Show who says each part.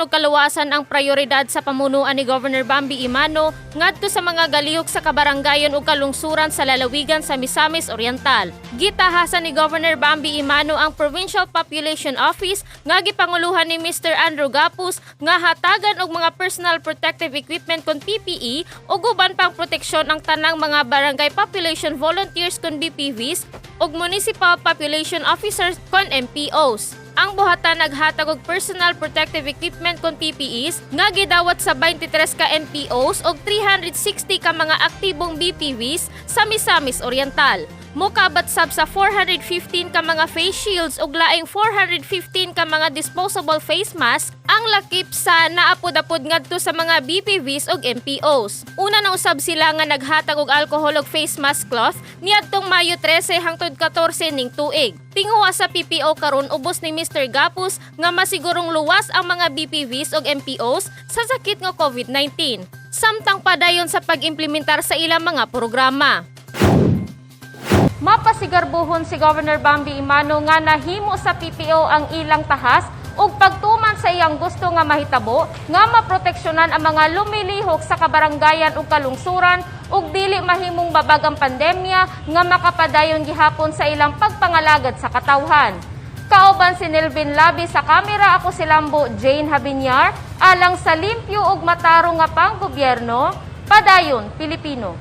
Speaker 1: Proteksyon ug kaluwasan ang prioridad sa pamunuan ni Governor Bambi Emano ngadto sa mga galihok sa kabaranggayon ug kalungsuran sa lalawigan sa Misamis Oriental. Gitahasan ni Governor Bambi Emano ang Provincial Population Office nga gipanguluhan ni Mr. Andrew Gapuz nga hatagan og mga personal protective equipment kon PPE ug uban pang proteksyon ang tanang mga barangay population volunteers kon BPVs ug municipal population officers kon MPOs. Ang buhatan naghatag og personal protective equipment kon PPEs nga gidawat sa 23 ka MPOs ug 360 ka mga aktibong BPVs sa Misamis Oriental. Mukabat sab sa 415 ka mga face shields ug laing 415 ka mga disposable face mask ang lakip sa naapod-apod ngadto sa mga BPVs ug MPOs. Una na usab sila nga naghatag og alcohol ug face mask cloth niadtong Mayo 13 hangtod 14 ning tuig. Tinguha sa PPO karon ubos ni Mr. Gapuz nga masigurong luwas ang mga BPVs ug MPOs sa sakit nga COVID-19, samtang padayon sa pag-implementar sa ilang mga programa. Mapasigarbuhon si Governor Bambi Emano nga nahimo sa PPO ang ilang tahas ug pagtuman sa iyang gusto nga mahitabo nga maproteksyonan ang mga lumilihok sa kabaranggayan ug kalungsuran ug dili mahimong babag ang pandemya nga makapadayon gihapon sa ilang pagpangalagad sa katawhan. Kauban si Nelvin Labi sa kamera, ako si Lambo Jane Habinyar, alang sa limpyo ug matarong nga panggobyerno, Padayon Pilipino.